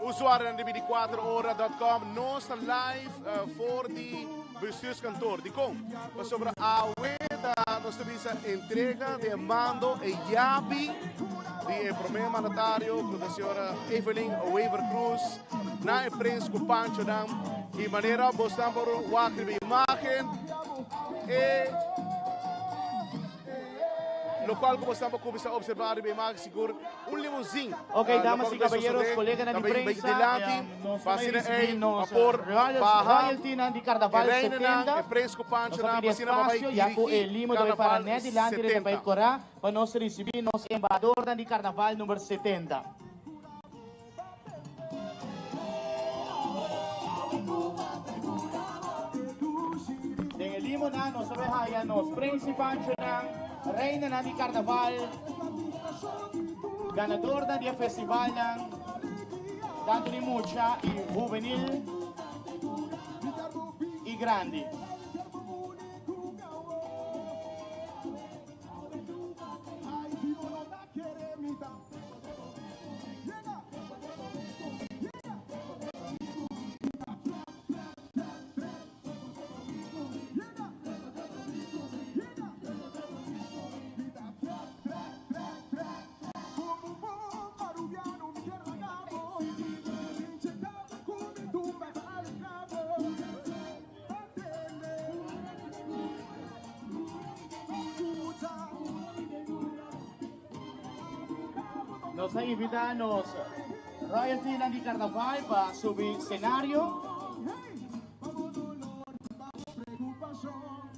Usuarionan di 24 ora.com, nos ta live for di bestuurskantoor. Dikon? Pasobra awe ta nos ta bisa entrega di e mando e yabi di e prome mandatario ku ta señora Evelyn Wever Croes na e prens ku Panchonan. I manera bosnan por wak riba e imagen e Locual cu bo sta pa cuminsa observa riba e imagen sigur un limousine. Ok, damas y caballeros, coleganan di prensa, nos ta bay ricibi nos royaltynan di Carnaval 70. Nos ta pidi espacio ya cu e limo ta bay para net dilanti di e tapijt cora pa nos ricibi nos embahadornan di Carnaval number 70. Den e limonan nos ta bay haya nos principanchonan, reinanan di carnaval, ganadornan di e festivalnan, tanto di mucha y hubenil y grandi. Nos a invita nos royaltynan di carnaval pa subi scenario.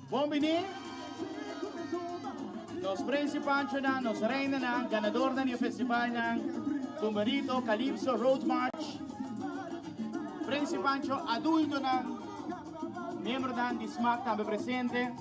Bon bini nos principanchonan, nos reinanan, ganadornan di e festivalnan Tumberito, Calypso, Road March, principancho adultonan, miembronan di smac tambe presente.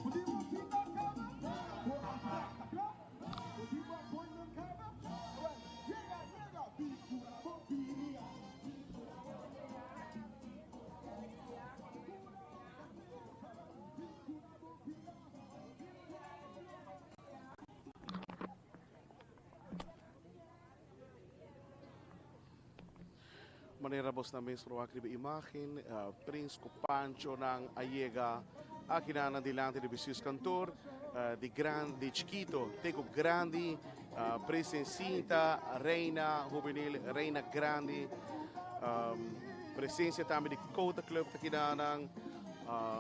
Manera bos nan mes por wak riba imagen, Prins ku Panchonan a yega akinan na dilanti di bestuurskantoor, di gran di chikito te ku grandi, Prinsensinta, Reina Hubenil, Reina Grandi, presencia tambe di Kota Club ta kidanan,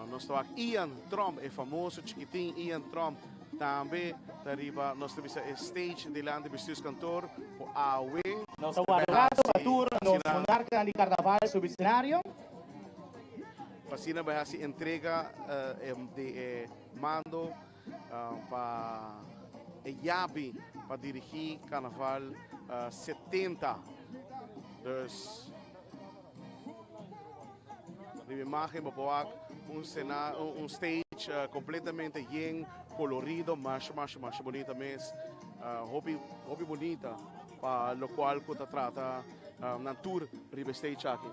nos ta wak Ian Tromp, e famoso chikitin Ian Tromp tambe ta riba nos ta bisa e stage dilanti bestuurskantoor ku awe. Nos ta warda rato pa tur nos monarcanan di carnaval subi scenario. Pa asina bai haci entrega di e mando pa e yabi pa dirigi carnaval 70. Dus riba imagen bo por wak un sena un stage completamente yen colorido masha masha masha bonita mes hopi hopi bonita pa locual cu ta trata nan tur riba e stage aki.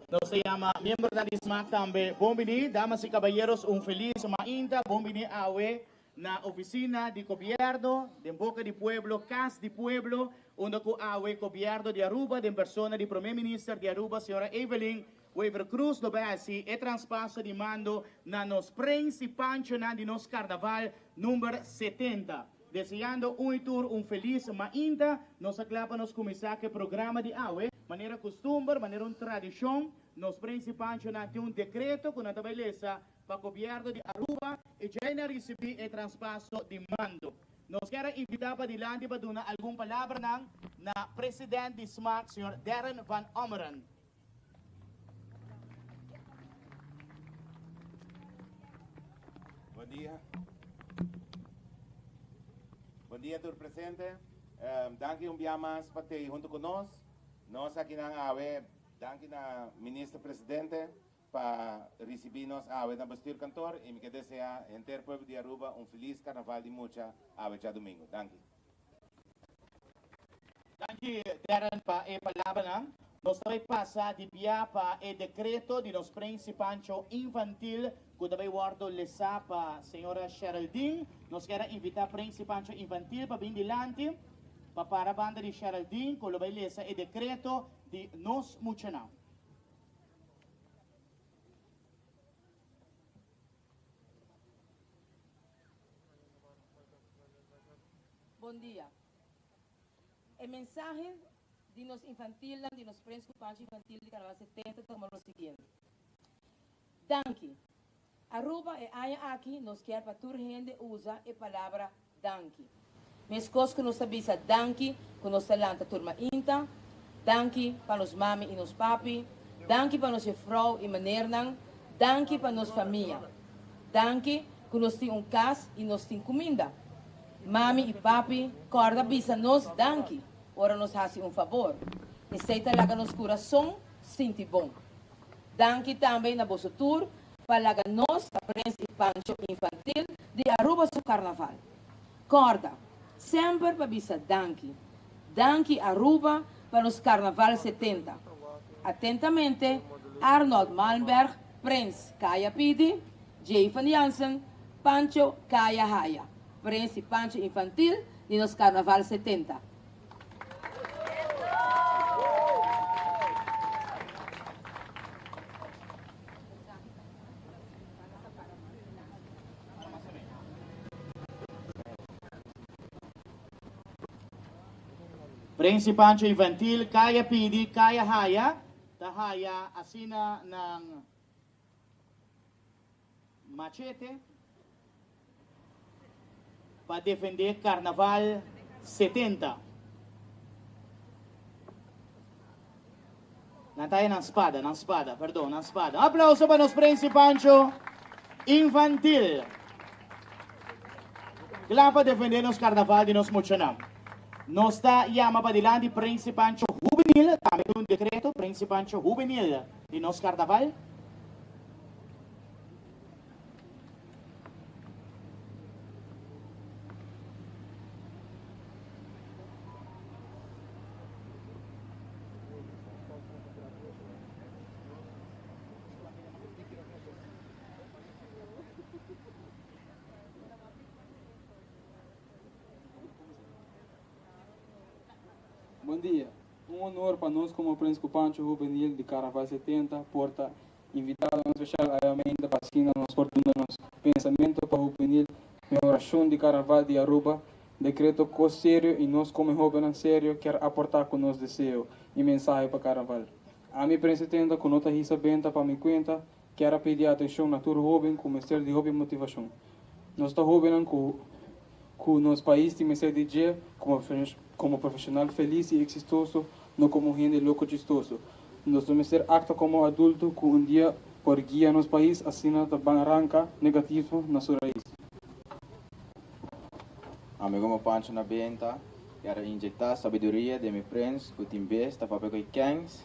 Nos ta yama miembronan di smaak tambe bon bini. Damas y caballeros un feliz mainta. Bon bini awe na oficina di Gobierno den Boca di Pueblo, Cas di Pueblo, unda cu awe Gobierno di Aruba den persona di Prome Minister di Aruba Señora Evelyn Wever Croes lo bay haci e traspaso di mando na nos Prins y Panchonan di nos Carnaval number 70. Deseando un y tur un feliz mainta, nos a cla pa nos cuminsa cu e programa di awe. Manera custumber, manera un tradicion, nos principanchonan tin un decreto cu nan ta bay lesa pa Gobierno di Aruba y djey nan ricibi e traspaso di mando. Nos kier a invita padilanti pa duna algun palabranan na President di smac, señor Darren van Ommeren. Bon dia. Bon dia tur presente. Um, danki un bia mas pa tei hunto ku nos. Nos aki nan awe, danki na Minister Presidente pa ricibi nos awe na bestuurkantoor y mi ke desea henter pueblo di Aruba un feliz Carnaval di Mucha awe djadomingo. Danki. Danki Darren pa e palabranan. Nos ta bay pasa di bia pa e decreto di nos Principancho Infantil cu ta bay wordo lesa pa señora Sheraldine. Nos kier a invita Principancho Infantil pa bin dilanti. pa para banda di Sheraldine ku lo bai lesa e dekreto di nos muchanan. Bon dia. E mensahe di nos infantilnan di nos Prens ku Pancho Infantil di Carnaval 70 ta como lo siguiente. Danki. Aruba e aña aki nos kier pa tur hende usa e palabra danki. Meskos ku nos ta bisa danki ku nos ta lanta tur mainta, danki pa nos mami i nos papi, danki pa nos jefrou i menernan, danki pa nos famia. Danki ku nos tin un kas i nos tin kuminda. Mami i papi kòrda bisa nos danki ora nos hasi un fabor. Esei ta laga nos kurason sinti bon. Danki tambe na boso tur pa laga nos ta Prens y Pancho Infantil di Aruba su Carnaval. Corda, semper pa bisa danki. Danki Aruba pa nos Carnaval 70. Atentamente, Arnold Malmberg, Prens Kaya Pidi, Jayvon Jansen, Pancho Kaya Haya, Prens y Pancho Infantil di nos Carnaval 70. Prince Pancho Infantil, Kaya Pidi, Kaya Haya, ta haya asina nan machete. Pa defende Carnaval 70. Nan ta nan spada, nan spada, perdon, nan spada. Un aplauso pa nos Prince Pancho Infantil. Kla pa defende nos carnaval di nos muchanan. Nos ta yama padilanti Prince Pancho Juvenil, tambe un decreto, Prince Pancho Juvenil di nos carnaval. Bon dia. Un honor pa nos como Prins cu Pancho Juvenil di Carnaval 70 por ta Invitadonan special a yama ainda pa asina nos por duna nos pensamento pa hubenil mehoracion di Carnaval di Aruba, decreto cos serio y nos como hobennan serio kier aporta cu nos deseo y mensahe pa Carnaval. Ami Presidenta cu no ta hisa benta pa mi cuenta kier a pidi atencion na tur hoben cu mester di hopi motivacion. Nos ta hobennan cu cu nos pais tin mester di dje como como profesional feliz y exitoso no como hende loco chistoso. Nos no mester actua como adulto cu un dia por guia nos pais asina ta ban ranca negativo na su rais. Ami como Pancho na benta kier a inyecta sabiduria den mi prens cu tin bes ta papia cu e kens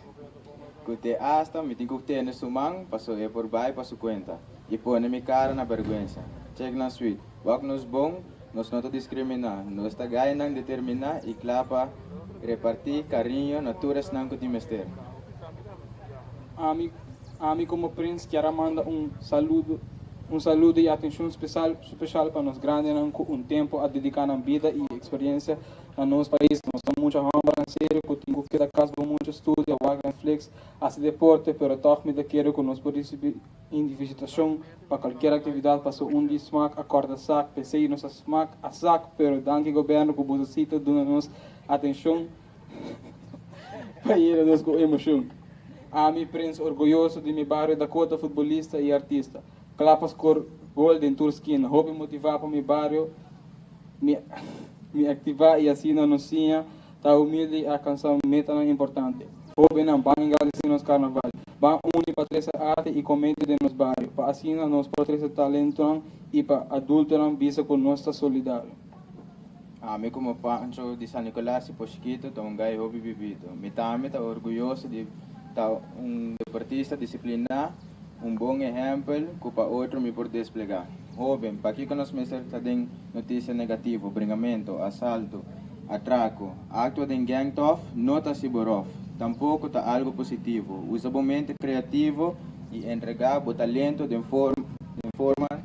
cu te hasta mi tin cu tene su man paso e por bay pa su cuenta y pone mi cara na berguensa. Check nan sweet. Wak nos bon, nos no ta discrimina, nos ta gainan determina y cla pa reparti cariño na tur esnan cu tin mester. Ami, ami como prins kier a manda un saludo, un saludo y atencion special, special pa nos grandenan cu un tempo a dedica nan bida y experiencia na nos pais. Nos ta mucha hombernan serio cu tin cu keda cas bo mucha studia, wak Netflix, haci deporte, pero tog mi ta kere cu nos por ricibi Indivisitacion pa cualkier actividad paso un di smaak a corta sak, p'esey nos a smaak a sak, pero danki gobierno cu boso si ta duna nos atencion pa yena nos cu emocion. Ami Prins orguyoso di mi bario Dakota futbolista y artista, cla pa score gol den tur skina, hopi motiva pa mi bario mi mi activa y asina nos siña ta humilde y alcansa metanan importante. Hobennan, ban engradeci nos carnaval. Ban uni pa trece arte y comedia den nos bario, pa asina nos por trece talentonan y pa adultonan bisa cu nos ta solidario. Ami como Pancho di San Nicolas y Poshikito ta un gai hopi bibito. Mi tambe ta orguyoso di ta un deportista disciplina, un bon ehempel cu pa otro mi por desplega. Hoben, pakico nos mester ta den noticia negativo, bringamento, asalto, atraco, actua den gang tof no ta haci bo rof, tampoco ta algo positivo. Usa bo mente creativo y entrega bo talento den forma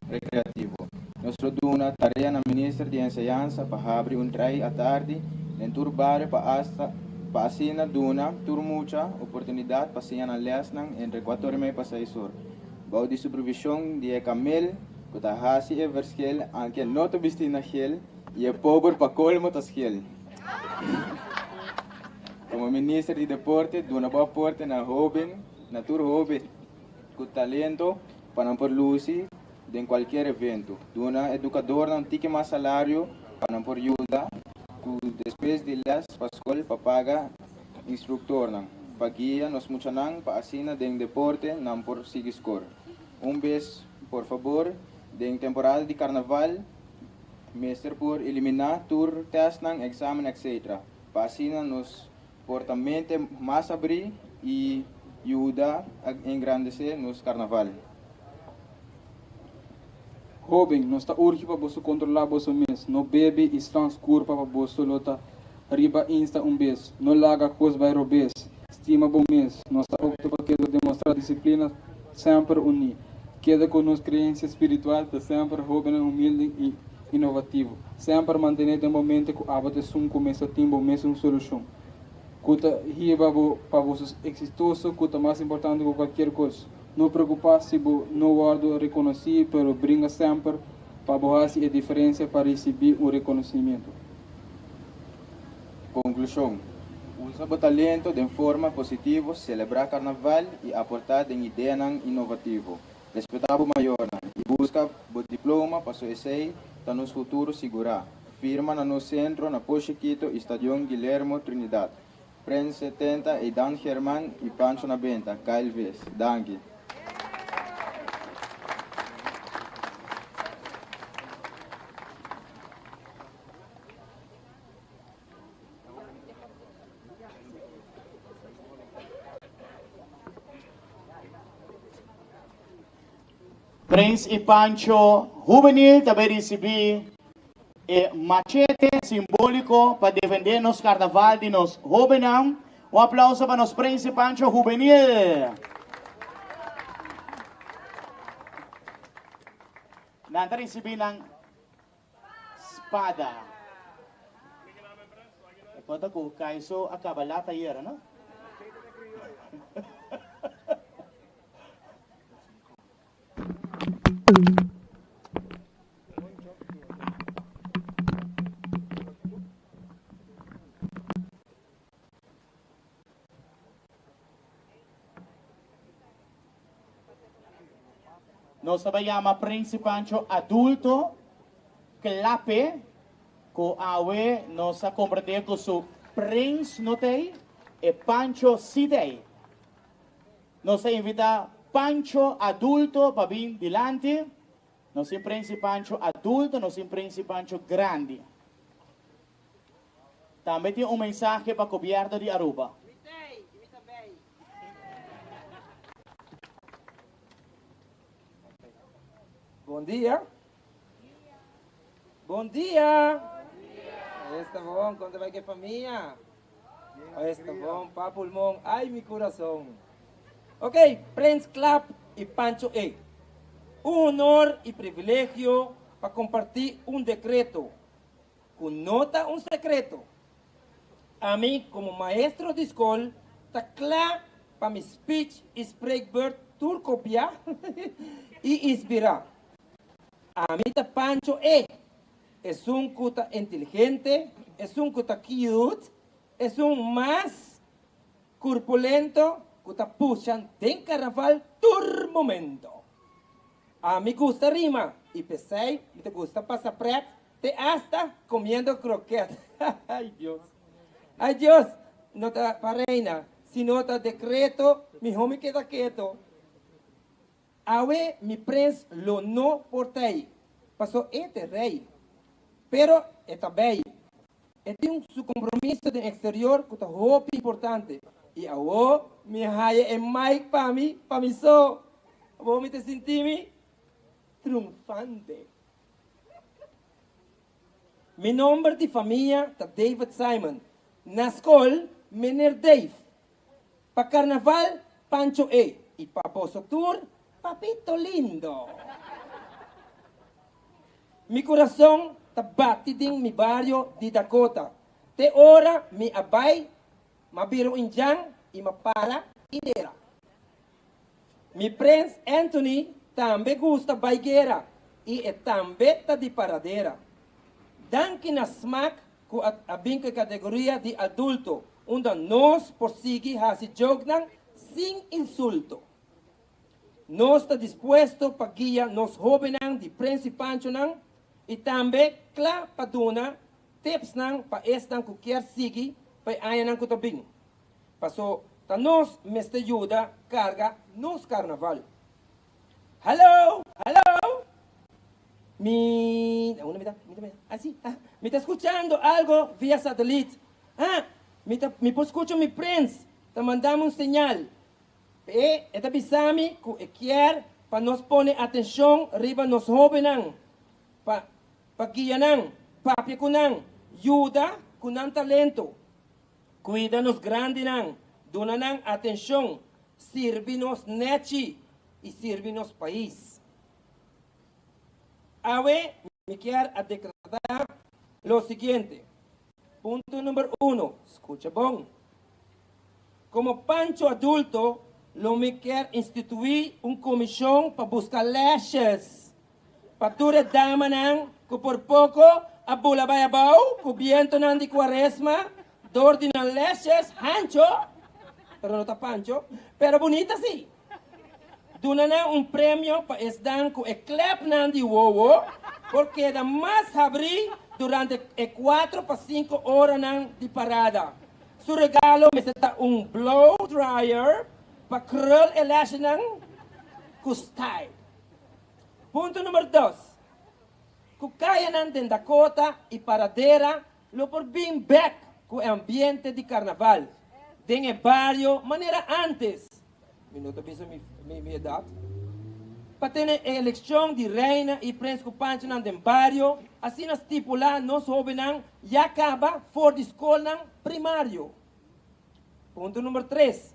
recreativo. Nos lo duna tarea na Minister di Enseñansa pa habri un trai atardi den tur bario pa asta pa asina duna tur mucha oportunidat pa siña nan lèsnan entre kuater i mei pa seis or, bou di supervishon di e kamel ku ta hasi e verschil anke no ta bisti na gel i e pober pa kolmo ta skel. Komo minister di deporte duna bo aporte na hoben na tur hoben ku talento pa nan por lusi den kualkier evento. Duna edukadornan tiki mas salario pa nan por yuda ku despues di les pa skol pa paga instruktornan pa guia nos muchanan pa asina den deporte nan por sigui skor. Un bes por fabor den temporada di karnaval mester por eliminá tur tèstnan, eksamen etc. Pa asina nos por ta mente mas abrí i yuda engrandesé nos karnaval. Hóben, nos ta urgi pa boso kontrolá boso mes, no bebe i slans kurpa pa boso lo ta riba Insta un bes, no laga kos bai robes, stima bo mes, nos ta opta pa keda demostrá disiplina semper uní, keda ku nos kreensia spiritual ta semper hóbennan humilde i inovativo, semper mantené den bo mente ku abo ta esun ku mester tin bo mesun solushon ku ta hiba bo pa boso eksitoso ku ta mas importante ku kualkier kos. No preocupa si bo no wordo reconoci pero bringa semper pa bo haci e diferencia pa ricibi un reconocimiento. Conclusion, Usa bo talento den forma positivo, celebra carnaval y aporta den ideanan innovativo. Respeta bo mayornan y busca bo diploma paso esey ta nos futuro sigura. Firma na nos centro na Pos Chiquito y Stadion Guillermo Trinidad. Prens 70, Eidan German y Pancho na benta, Kyle Vis. Danki. Prens y Pancho Juvenil ta bay ricibi e machete simbolico pa defende nos carnaval di nos hobennan. Un aplauso pa nos Prens y Pancho Juvenil. Nan ta ricibi nan spada. E conta cu Kaiso a caba laat ayera, no? Nos ta bai yama Prince Pancho adulto klape ku awe nos a komprendé ku su prins no t'ei, e Pancho sí t'ei. Nos ta invitá Pancho adulto pa bin dilanti. Nos tin Prince Pancho adulto, nos tin Prince Pancho grandi. Tambe tin un mensahe pa Gobierno di Aruba. Bon dia. Bon dia. Esta bon, kon ta bai ku e famia? Esta bon, pa pulmon, ay mi kurason. Ok, Prens Klap i Pancho E. Un honor i privilegio pa kompartí un dekreto ku no ta un sekreto. Ami komo maestro di skol ta kla pa mi speech i spreekbeurt tur kopiá i inspirá. Ami ta Pancho E, esun ku ta inteligente, esun ku ta cute, esun mas kurpulento ku ta pusha den karnaval tur momento. Ami gusta rima i p'esei mi ta gusta pasa pret Te hasta comiendo croquet. Ay Dios. Ay Dios, no ta pa reina, sino ta decreto, miho mi keda keto. Awe mi prens lo no por t'ey, paso e t'e rey. Pero e ta bay. E tin su compromiso den exterior cu ta hopi importante. Y awo mi a haya e mic pa mi, pa mi so. Awo mi ta sinti mi triunfante. Mi nomber di famia ta David Simon. Na skol, Meneer Dave. Pa karnaval, Pancho E. I pa boso tur, Papito Lindo. Mi kurason ta bati den mi bario di Dakota. Te ora mi a bai, m'a bira un indjan i m'a para i dera. Mi prens Anthony tambe gusta bai guera i e tambe ta di Paradera. Danki na Smaak ku a a bin ku e kategoria di adulto unda nos por sigui hasi jokenan sin insulto. Nos ta dispuesto pa guia nos hóbennan di Prens i Panchonan i tambe kla pa duna tipsnan pa esnan ku kier sigui pa e añanan ku ta bin. Paso ta nos mester yuda karga nos karnaval. Hallo! Hallo! Mi, unda mi ta? Mi ta, mi ta, ah si, ah, mi ta skuchando algo via satelit. Ah, mi ta, mi por skucha mi prens ta mandami un señal. E, e ta bisa mi ku e kier pa nos pone atenshon riba nos hóbennan, pa, pa guia nan, papia ku nan, yuda ku nan talento. Kuida nos grandinan, duna nan atenshon, sirbi nos nechi i sirbi nos pais. Awe mi kier a deklará lo siguiente, Punto number uno, skucha bon. Komo Pancho adulto lo mi kier instituí un komishon pa buska lashes pa tur e damanan ku por poko a bula bai abou ku bientonan di kuaresma dor di nan lashes hancho, pero no ta pancho, pero bunita si. Duna nan un premio pa esnan ku e klepnan di wowo por keda mas habrí durante e kuatro pa sinku oranan di parada. Su regalo mester ta un blow dryer pa krul e lashenan ku style. Punto number dos, ku kayanan den Dakota i Paradera lo por bin bek ku e ambiente di karnaval den e bario manera ántes, mi no ta bisa mi mi edat, pa tene e elekshon di reina i prens ku panchanan den bario, asina stipulá nos hóbennan ya kaba for di skolnan primario. Punto number tres,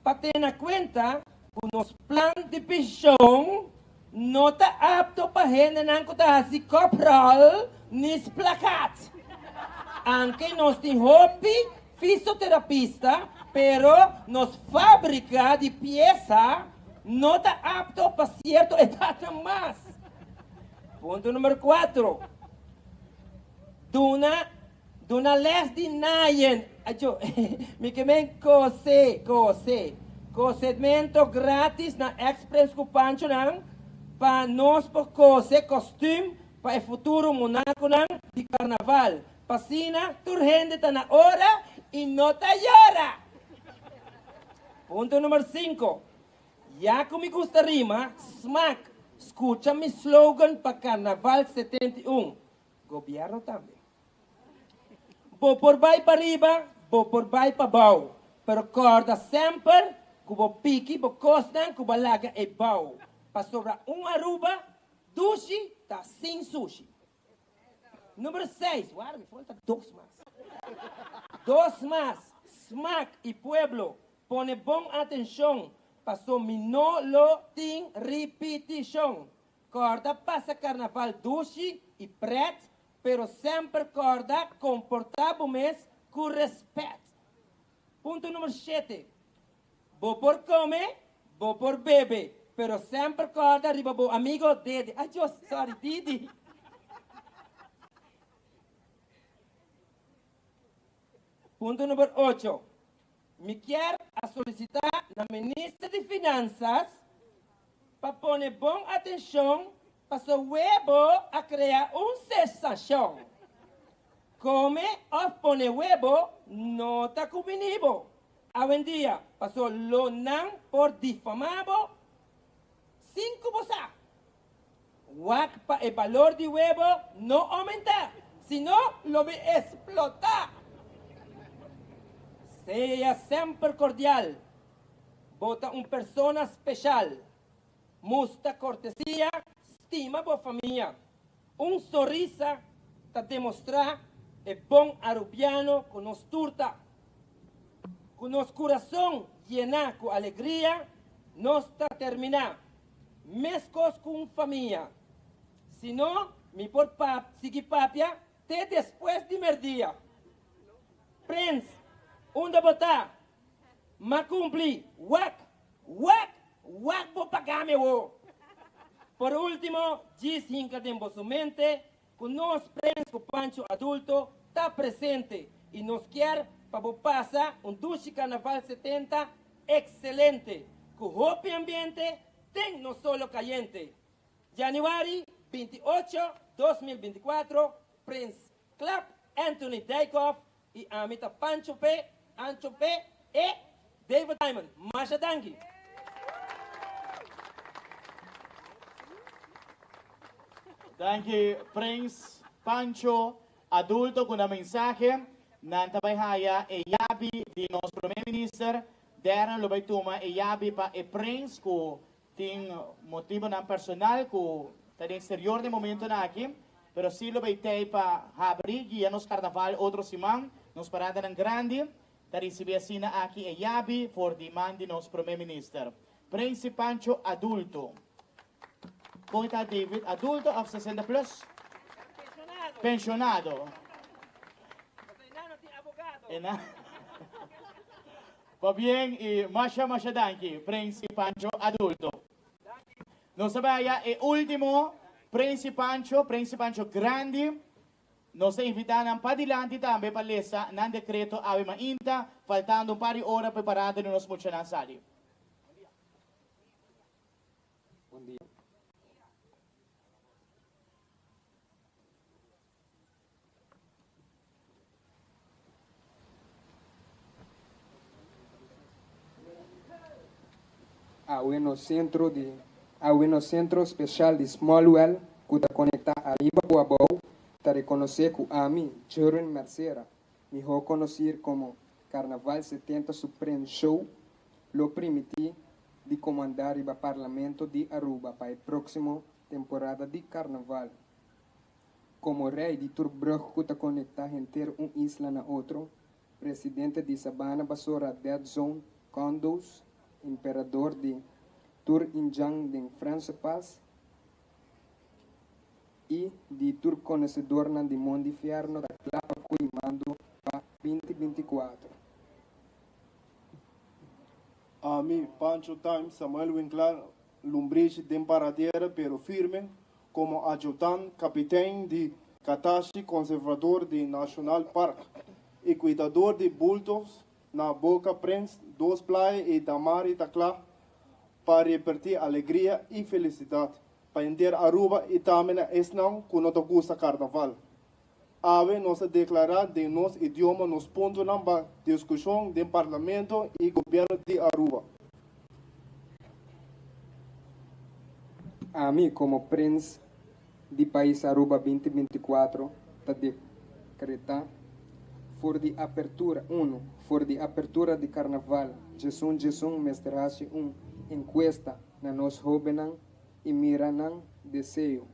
pa tene na kuenta ku nos plan di penshon no ta apto pa hendenan ku ta hasi kopròl ni splakat. Anke nos tin hopi fisioterapista, pero nos fábrika di piesa no ta apto pa sierto edatnan mas. Punto number kuatro, duna Duna les di nayen. Acho, mi ke men kose, kose. Kosemento gratis na ex-prens ku panchonan pa nos por kose kostüm pa e futuro monakonan di karnaval. P'asina tur hende ta na ora i no ta yora. Punto number sinku. Ya ku mi gusta rima, smak, skucha mi slogan pa karnaval 71. Gobierno tambe. Bo por bai pariba, bo por bai pabou, pero corda semper cu bo piki bo cosnan cu bo a laga e bou, pasobra un Aruba dushi ta sin sushi. Numero seis, warda mi falta dos mas. Dos mas, smaak y pueblo pone bon atencion paso mi no lo tin ripiticion. Kòrda pasa karnaval dushi i prèt, pero semper kòrda komportá bo mes ku rèspèt. Punto number shete, Bo por kome, bo por bebe, pero semper kòrda riba bo amigo Dede. Ay Dios, sorry, Didi. Punto number ocho, Mi kier a solicita na Minister di Finanzas pa pone bon atencion paso webo a crea un sensacion. Come of pone webo no ta cubini bo awendia paso lo nan por difama bo sin cu bo sa. Wak pa e balor di webo no aumenta, sino lo mi explota. Sea semper cordial. Bo ta un persona special. Musta cortesia, stima bo famia. Un sonrisa ta demostra e bon Arubiano cu nos tur ta. Cu nos curason yena cu alegria, nos ta termina. Meskos ku un famia. Si no, mi por pap sigui papia te despues di merdia. Prins, unda bo ta? M'a cumpli, wak, wak, wak bo pagami awo. Por ultimo, djis hinca den boso mente cu nos Prins cu Pancho adulto ta presente y nos kier pa bo pasa un dushi Carnaval 70 excelente, cu hopi ambiente den nos solo cayente. Januari 28, 2024, Prins Clap, Anthony Dijkhoff y ami ta Pancho P, Ancho P, E, David Diamond. Masha danki. Danki Prins Pancho adulto cu nan mensahe. Nan ta bay haya e yabi di nos Prome Minister. Darren lo bay tuma e yabi pa e Prins cu Tin motibonan personal cu ta den exterior den momentonan aki, pero si lo bay tey pa habri guia nos carnaval otro siman. Nos paradanan grandi ta ricibi asina aki e yabi for di man di nos Prome Minister. Prince Pancho Adulto. Con e ta David? Adulto of 60 plus? Pensionado. Pensionado. Pabien y masha masha danki Prince Pancho adulto. Nos ta bay aya e ultimo Prince Pancho, Prince Pancho grandi. Nos ta invita nan padilanti tambe pa lesa nan decreto awe mainta, faltando un par di ora pa e parada di nos muchanan sali. Bon dia. Awe nos sentro di Awe nos sentro speshal di Smallwell ku ta konektá ariba ku abou ta rekonosé ku ami, Jerwin Mercera, mihó konosir komo Carnaval 70 Supreme Show, lo primití di komandá riba Parlamento di Aruba pa e próksimo temporada di Karnaval. Komo rei di tur brug ku ta konektá henter un isla na otro, presidente di Sabana Basora Dead Zone Condos, emperador di tur indjan den Franse Pas i di tur konosedornan di Mondi Fierno ta kla pa kui mando pa 2024. Ami, Pancho Time, Samuel Winklaar, Lumbrishi den paradera pero firme, Como adjutant kapitein di Katashi Conservador di National Park y cuidador di bultos na Boca Prins, Dos Playa y Damari ta cla pa reparti alegria y felicidad pa henter Aruba y tambe na esnan cu no ta gusta Carnaval. Awe nos a declara den nos idioma nos puntonan pa discusion den Parlamento y Gobierno di Aruba. Ami como Prins di Pais Aruba 2024 ta decreta for di apertura uno for di apertura di Carnaval djesun djesun mester haci un encuesta na nos hobennan y mira nan deseo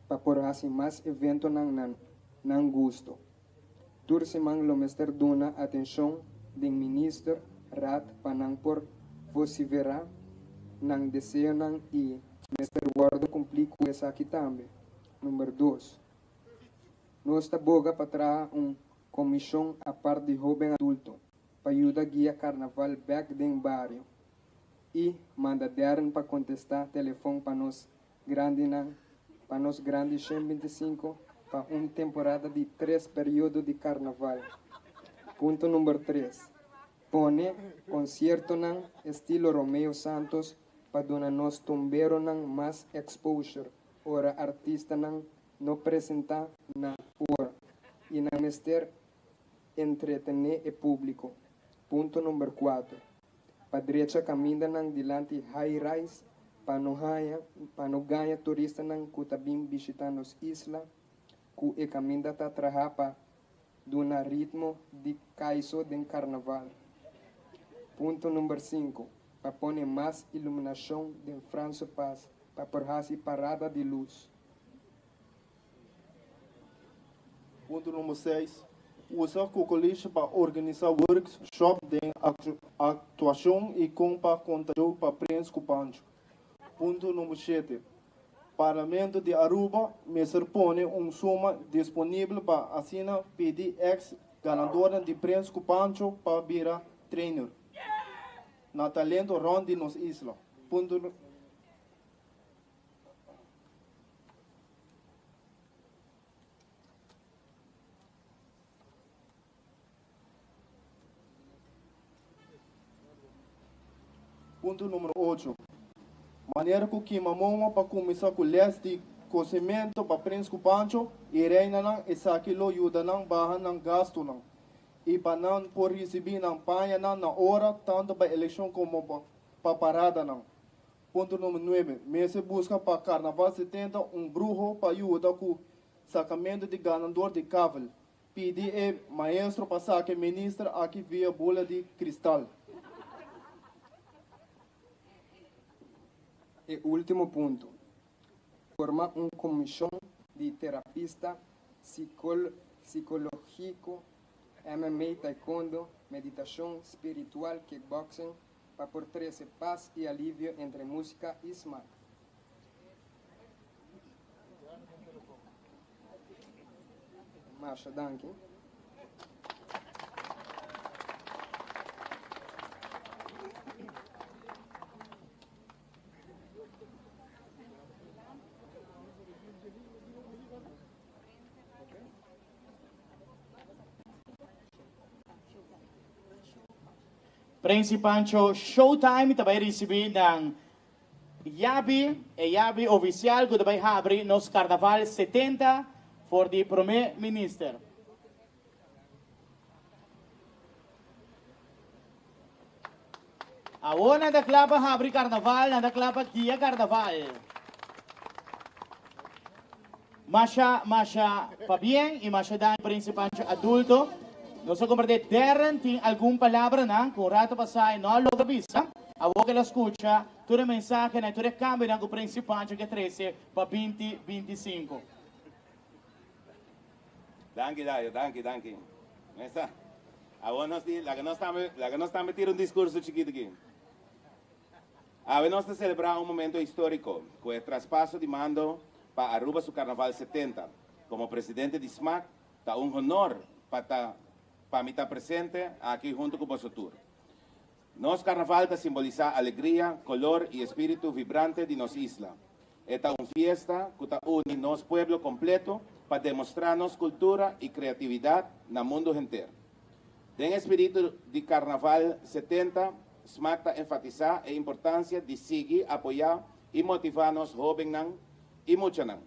pa por haci mas eventonan na nan gusto. Tur siman lo mester duna atencion den Minister Raad pa nan por vocifera nan deseonan y mester wordo cumpli cu esaki tambe. Number dos, Nos ta boga pa traha un comision apart di hoben adulto pa yuda guia carnaval bek den bario y manda dern pa contesta telefon pa nos Grandinan, pa nos grandi 125 pa un temporada di tres periodo di karnaval. Punto number tres, pone konsiertonan estilo Romeo Santos pa duna nos tumberonan mas exposure ora artistanan no presenta na ora y nan mester entretene e publico. Punto number cuatro, pa drecha kamindanan dilanti high rise pa no haña pa no gaña turistanan ku ta bin bishitá nos isla ku e kaminda ta trahá pa duna ritmo di kaiso den karnaval. Punto number sinku, pa pone mas iluminashon den Franse Pas pa por hasi parada di lus. Punto number seis, Usa Cocolisha pa organisa workshop den actuacion y con pa conta joke pa Prins cu Pancho. Punto number shete, Parlamento di Aruba mester pone un suma disponible pa asina pidi ex. ganadornan di Prins ku Pancho pa bira trainer na talento rond di nos isla. Punto. Punto numero 8. Manera ku kima momo pa kuminsá ku lès di kosementu pa Prins ku Pancho i reinanan esaki lo yuda nan baha nan gastunan i pa nan por risibí nan pañanan na ora tantu pa elekshon komo pa paradanan. Punto numero 9. Mester buska pa Karnaval 70 un bruho pa yuda ku sakamentu di ganador di kavel. Pidi e maestro pa saka e minister aki via bula di kristal. E ultimo punto, forma un comision di terapista psicologico, MMA, taekwondo, meditacion spiritual, kickboxing, pa por trece paz y alivio entre musica y smaak. Masha danki. Prince Pancho Showtime ta bai ricibi nan Yabi, e yabi oficial cu ta bay habri nos Carnaval 70 for di Prome Minister. Awor nan ta cla pa habri Carnaval, nan ta cla pa guia Carnaval. Masha, masha pabien y masha danki Prince Pancho Adulto. Nos a comprende Darren tin algun palabranan cu un rato pasa e no a logra bisa. Awor cu el a scucha tur e mensahenan y tur e cambionan cu Prince Pancho ke trece pa binti 25. Danki Dayo, danki, danki. Mesa, awor nos di, laga nos tambe, laga nos tambe tira un discurso chikito aki. Awe nos ta selebrá un momento históriko ku e traspaso di mando pa Aruba su Karnaval 70. Komo presidente di smac ta un honor pa ta pa mi ta presente aki huntu ku boso tur. Nos Karnaval ta simbolisá alegria, kolor i espíritu vibrante di nos isla. E ta un fiesta ku ta uni nos pueblo kompleto pa demostrá nos kultura i kreatividat na mundu henter. Den e spiritu di Karnaval 70, smac ta enfatisá e importansia di sigui apoyá i motivá nos hóbennan i muchanan.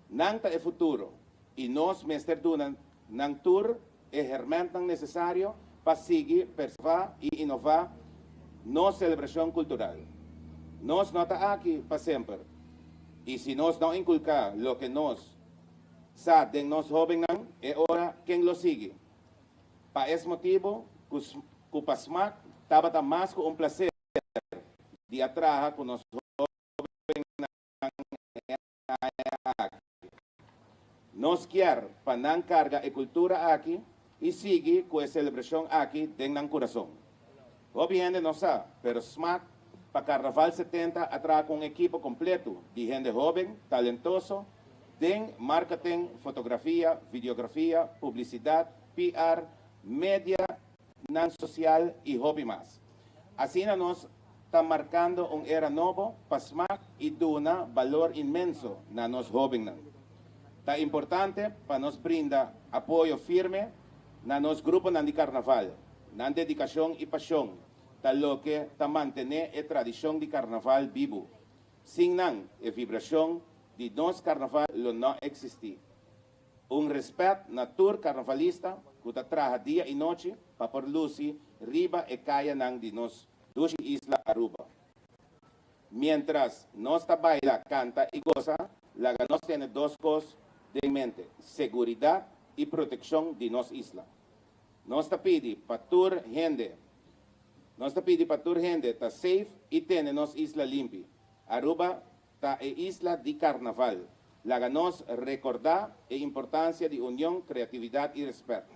Nan ta e futuro i nos mester duna nan tur e hèrmèntnan nesesario pa sigui perservá i inová nos selebrashon kultural. Nos no ta aki pa semper i si nos no inkulká loke nos sa den nos hóbennan, e ora ken lo sigui? Pa es motibu ku ku pa smac tabata mas ku un plaser di a traha ku nos hóbennan e aña aki. Nos kier pa nan karga e kultura aki i sigui ku e selebrashon aki den nan kurason. Hopi hende no sa, pero smac pa Karnaval 70 a traha ku un ekipo kompletu di hende hóben, talentoso den marketing, fotografia, videografia, publisidat, PR, media nan sosial i hopi mas. Asina nos ta markando un era nobo pa smac i duna balor inmenso na nos hóbennan. Ta importante pa nos brinda apoyo firme na nos gruponan di karnaval. Nan dedikashon i pashon ta loke ta mantené e tradishon di karnaval bibu. Sin nan, e vibrashon di nos karnaval lo no eksistí. Un respet na tur karnavalista ku ta traha dia i nochi pa por lusi riba e kayanan di nos dushi isla Aruba. Mientras nos ta baila, kanta i gosa, laga nos tene dos kos den mente, seguridat i protekshon di nos isla. Nos ta pidi pa tur hende Nos ta pidi pa tur hende ta safe i tene nos isla limpi. Aruba ta e isla di karnaval. Laga nos rekordá e importansia di union, kreatividat i respèt.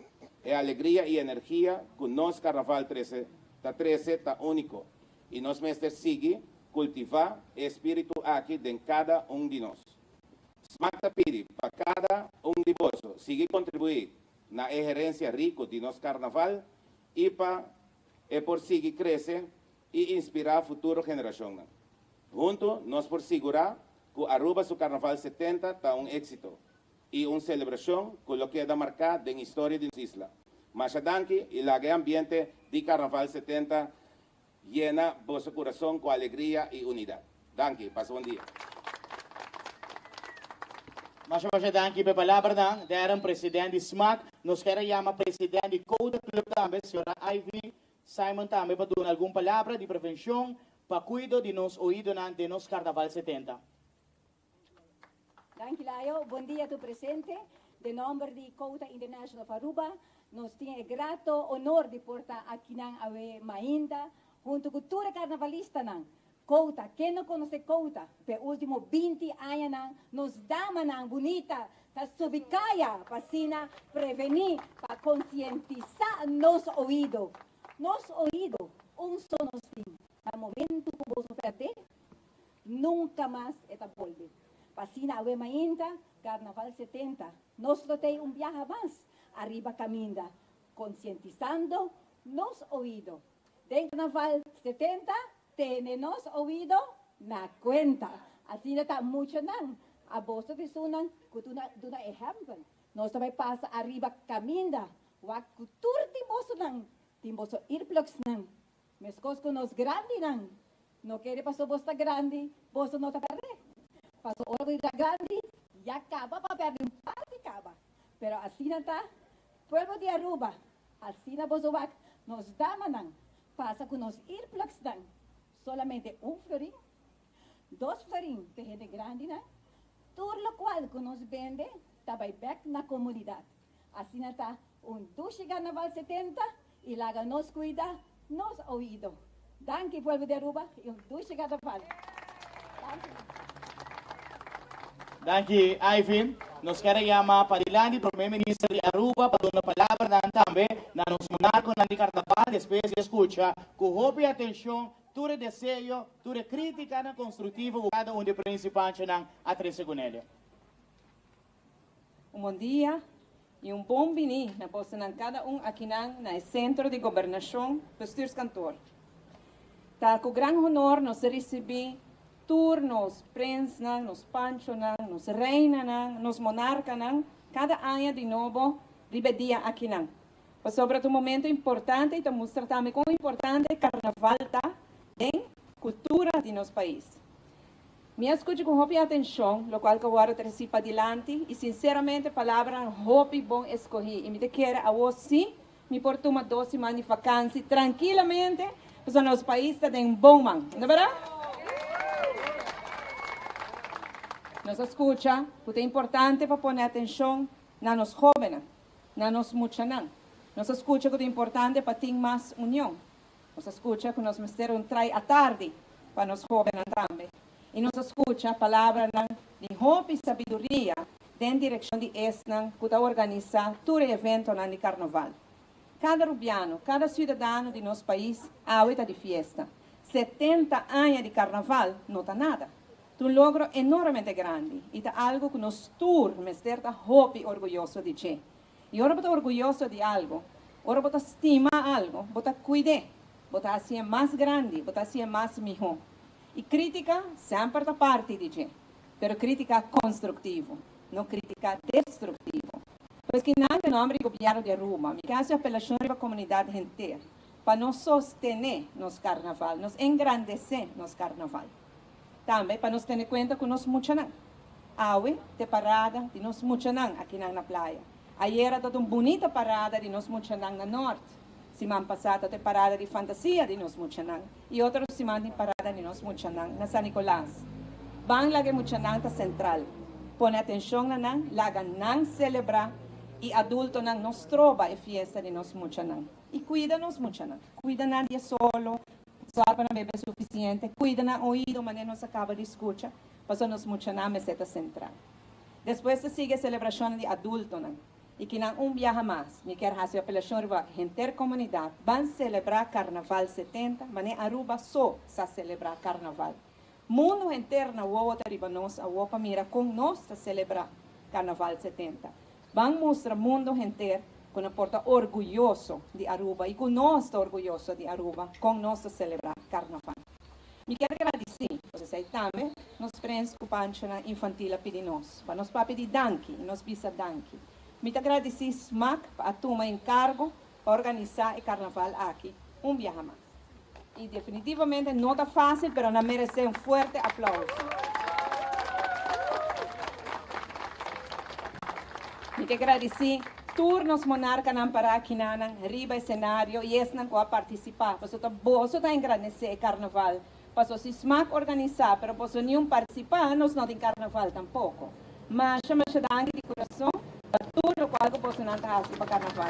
E alegria i energia ku nos karnaval trese ta trese ta úniko i nos mester sigui kultivá e espíritu aki den kada un di nos. Smac ta pidi pa kada un di boso sigui kontribuí. na e herencia rico di nos Carnaval y pa e por sigui crece y inspira futuro generacionnan. Hunto nos por sigura cu Aruba su Carnaval 70 ta un exito y un celebracion cu lo keda marca den historia di nos isla. Masha danki y laga e ambiente di Carnaval 70 yena boso curason cu alegria y unidad. Danki, pasa bon dia. Masha masha danki p'e palabranan, Darren, president di smac. Nos kier a yama president di Code Club tambe, señora Ivy Simon tambe pa duna algun palabra di prevencion pa cuido di nos oidonan den nos Carnaval 70. Danki Layo. Bon dia tur presente. Den nomber di Cota International of Aruba, nos tin e grato honor di por ta akinan awe mainta hunto cu tur e carnavalistanan. Cota, ken no conoce Cota? P'e ultimo 20 añanan nos damanan bunita ta subi caya pa asina preveni, pa concientisa nos oido. Nos oido, un so nos tin. Na momento cu boso perde, Nunca mas e ta bolbe. Pa asina awe mainta, Carnaval 70, nos lo tei un biaha mas ariba caminda, concientisando nos oido. Den Carnaval 70 tene nos oido na cuenta. Asina ta muchanan, aboso di sunan cu tuna duna ehempel. Nos ta bay pasa ariba caminda, wak cu tur di bosonan tin boso earplugsnan. Meskos ku nos grandinan no kere paso bos ta grandi, boso no ta pèrdè. Paso ora ku ta grandi, ya kaba pa pèrdè un parti kaba. Pero asina ta pueblo di Aruba, asina boso wak nos damanan pasa ku nos earplugsnan, solamente un florin, dos florin p'e hende grandinan, tur lokual ku nos bende ta bai bèk na komunidat. Asina ta un dushi Carnaval 70 y laga nos cuida nos oido. Danki pueblo di Aruba y un dushi Carnaval. Danki. Danki Ivy. Nos kier a yama padilanti Prome Minister di Aruba pa duna palabranan tambe na nos monarconan di Carnaval despues di a scucha cu hopi atencion tur e deseo, tur e criticanan constructivo cu cada un di e principantenan a trece cu nele. Un bon dia y un bon bini na bosonan cada un akinan na e Centro di Gobernacion, Bestuurskantoor. Ta cu gran honor nos a ricibi tur nos prensnan, nos panchonan, nos reinanan, nos monarcanan cada aña di nobo riba e dia akinan. Pasobra ta un momento importante y ta mustra tambe con importante carnaval ta den cultura di nos pais. Mi a skucha ku hopi atenshon lokual ku a wòrdu tresí padilanti i sinseramente palabranan hopi bon eskohí i mi ta kere awor sí mi por tuma dos siman di fakansi trankilamente pasobra nos pais ta den bon man, no bèrdat? Nos a skucha ku ta importante pa pone atenshon na nos hóbennan, na nos muchanan. Nos a skucha ku ta importante pa tin mas union. Nos a skucha ku nos mester un trai atardi pa nos hóbennan tambe. I nos a skucha palabranan di hopi sabiduria den direkshon di esnan ku ta organisá tur e eventonan di karnaval. Kada rubiano, kada siudadano di nos pais awe ta di fiesta. 70 aña di karnaval no ta nada. Ta un logro enormemente grandi i ta algu ku nos tur mester ta hopi orguyoso di dje. I ora bo ta orguyoso di algu, ora bo ta stima algu, bo ta kuid'é, bo ta hasié mas grandi, bo ta hasié mas mihó. I krítika semper ta parti di dje, pero krítika konstruktivo, no krítika destruktivo. Pues kinan den nòmber di gobièrnu di Aruba, mi ke hasi un apelashon riba komunidat henter pa nos sostené nos karnaval, nos engrandesé nos karnaval. Tambe pa nos tene kuenta ku nos muchanan. Awe t'e parada di nos muchanan akinan na playa. Ayera tabata un bunita parada di nos muchanan na Nort. Siman pasá tabata e parada di fantasia di nos muchanan i otro siman tin parada di nos muchanan na San Nicolas. Ban laga e muchanan ta sentral. Pone atenshon na nan, laga nan selebrá i adultonan no stroba e fiesta di nos muchanan. I kuida nos muchanan. Kuida nan di e solo, Sòru pa nan bebe sufisiente, kuida nan oido manera nos a kaba di skucha, pasobra nos muchanan mester ta sentrá. Despues ta sigui e selebrashonnan di adultonan, i kinan un biaha mas mi kier hasi apelashon riba henter komunidat, ban selebrá Karnaval 70 manera Aruba so sa selebrá Karnaval. Mundu henter na wowo ta riba nos awor pa mira kon nos ta selebrá Karnaval 70. Ban mustra mundu henter. ku nan por ta orguyoso di Aruba i ku nos ta orguyoso di Aruba kon nos ta selebrá Karnaval. Mi kier gradisí, pues esei tambe nos prens ku panchonan infantil a pidi nos, pa nos papia di danki i nos bisa danki. Mi ta gradisí smak pa a tuma enkargo pa organisá e karnaval aki un biaha mas. I definitivamente no ta fásil, pero nan meresé un fuerte aplauso. Mi ke gradisí tur nos monarkanan pará akinanan riba e senario i esnan ku a partisipá, pasobra ta boso ta engrandesé e karnaval. Pasobra si smak organisá pero boso niun partisipá, nos no tin karnaval tampoko. Masha masha danki di kurason pa tur lokual ku bosonan ta hasi pa karnaval.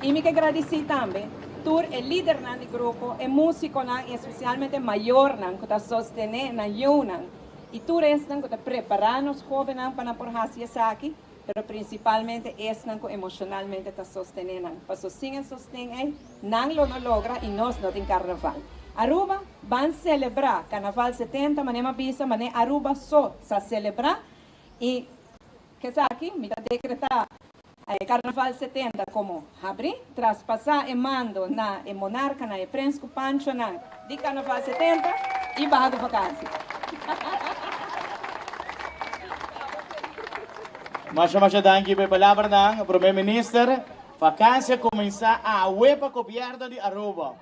I mi ke gradisí tambe tur e lidernan di grupo, e músikonan i espesialmente mayornan ku ta sostené nan yunan i tur esnan ku ta prepará nos hóbennan pa nan por hasi esaki, pero prinsipalmente esnan ku emoshonalmente ta sostené nan. Paso sin e sosten ei, nan lo no logra i nos no tin karnaval. Aruba, ban selebrá Karnaval 70, manera mi a bisa, manera Aruba so sa selebrá i k'esaki mi ta dekretá e Karnaval 70 komo habrí, traspasá e mando na e monarkanan, e prens ku panchonan di Karnaval 70 i baha ku vakansi. Masha masha danki pa e palabranan, Prome Minister. Vakansi a kuminsá awe pa Gobièrnu di Aruba.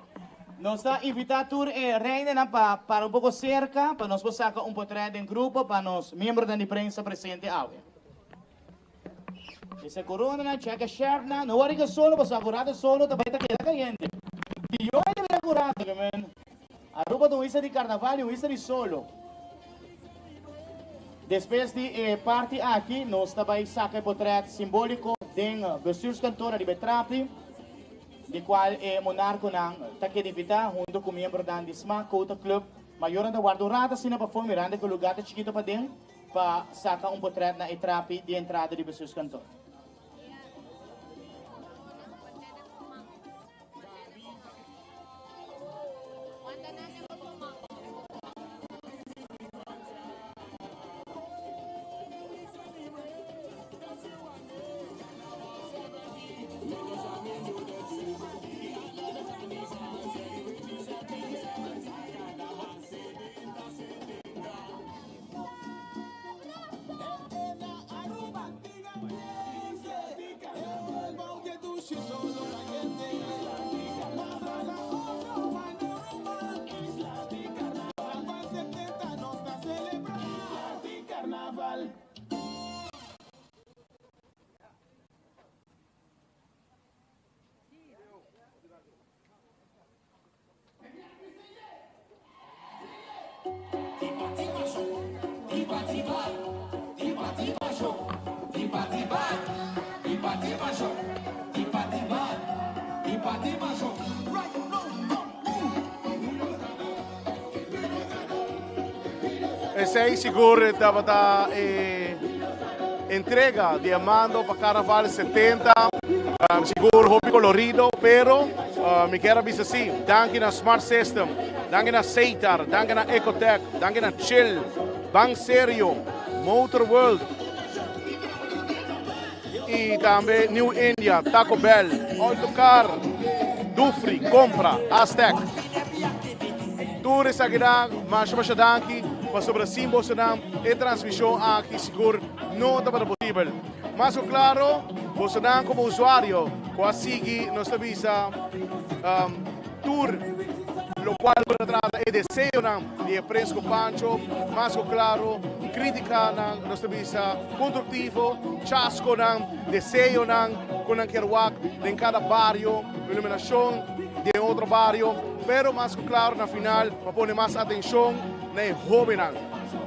Nos ta invitá tur e reinanan pa para un poko serka pa nos por saka un potrèt den grupo pa nos miembronan di prensa presente awe. Mester coronanan, cheka sherpnan, no wori ke solo pasobra akurado solo ta bai ta keda kayente. Pió e ta bira akurado ke men. Aruba ta un isla di karnaval i un isla di solo. Despues di e parti aki nos ta bai saka e potret simboliko den bestuurskantoor ariba e trapi di kual e monarkonan ta keda invitá hunto ku miembronan di sma Kouta Club. Mayornan ta warda un rato asina pafó mirando ku e lugar ta chikito paden. Pa saka un potret na e trapi di entrada di bestuurskantoor. Esei sigur tabata e entrega di e mando pa Carnaval 70. Sigur hopi colorido, pero mi kier a bisa si, danki na Smart System, danki na Seitar, danki na Ecotech, danki na Chill, Ban Serio, Motor World y tambe New India, Taco Bell, Autocar, Dufry, Compra, Aztec. Tur esakinan, masha masha danki pasobra sin bosonan e transmision aki sigur no tabata posibel. Mas ku klaro, bosonan komo usuario ku a sigui nos ta bisa tur lokual ku ta trata e deseonan di e Prens ku Pancho, mas ku klaro kritikanan nos ta bisa konstruktivo, chaskonan, deseonan ku nan kier wak den kada bario, iluminashon den otro bario, pero mas ku klaro na final pa pone mas atenshon na e hóbennan.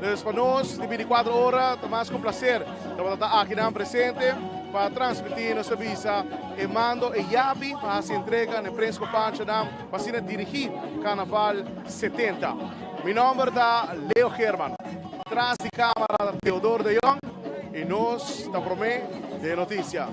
Dus pa nos di 24 ora ta mas ku un plaser tabata ta akinan presente pa transmití nos ta bisa e mando e yabi pa hasi entrega na e Prens ku Panchonan pa asina dirigí Karnaval 70. Mi nòmber ta Leo Geerman. Tras di kámara ta Theodor de Jong i nos ta promé den notisia.